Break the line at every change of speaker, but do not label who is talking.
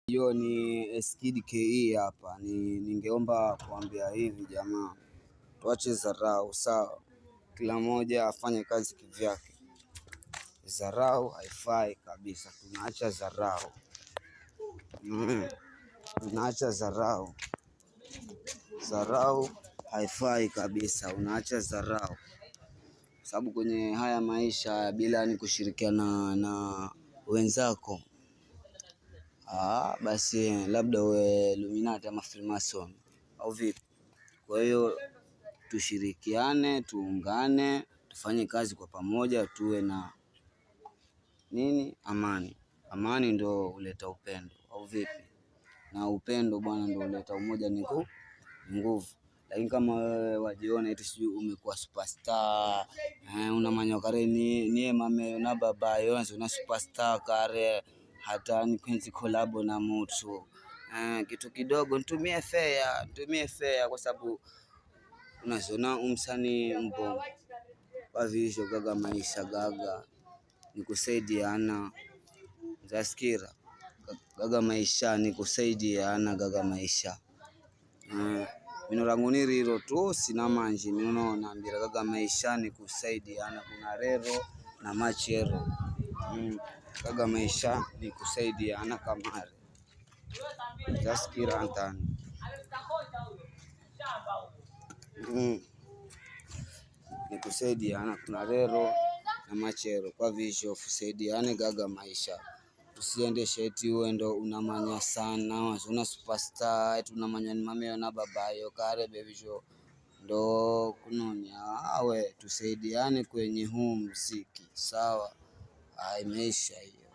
Hiyo ni Eskid KE hapa. Ni ningeomba kuambia hivi jamaa, tuache dharau, sawa? Kila mmoja afanye kazi kivyake. Dharau haifai kabisa, tunaacha dharau. Tunaacha dharau. Dharau haifai kabisa, unaacha dharau sababu kwenye haya maisha bila ni kushirikiana na wenzako, basi labda uwe Illuminati ama Freemason au vipi? Kwa hiyo tushirikiane, tuungane, tufanye kazi kwa pamoja, tuwe na nini, amani. Amani ndo huleta upendo au vipi? Na upendo bwana ndo huleta umoja, ni nguvu. Lakini kama wewe wajiona eti sijui umekuwa superstar, unamanya kare ni niye mame na baba yonse una superstar kare hata nikwenzi kolabo na mtu, kitu kidogo nitumie fea, nitumie fea kwa sababu unazona umsanii mbongo wavisho gaga maisha gaga nikusaidiana zaskira gaga maisha nikusaidiana gaga maisha. Mino rangu ni riro tu sina manji mino naambira gaga maisha nikusaidiana kuna rero na machero. Gaga maisha ni kusaidiana kamare zaskira antani. Ni kusaidiana kuna rero na machero kwa visho tusaidiane gaga maisha usiendeshe eti uwe ndo unamanya sana una superstar eti unamanya ni mameo na babayo kare bevisho ndo kunonya awe tusaidiane kwenye huu mziki sawa. Imeisha hiyo.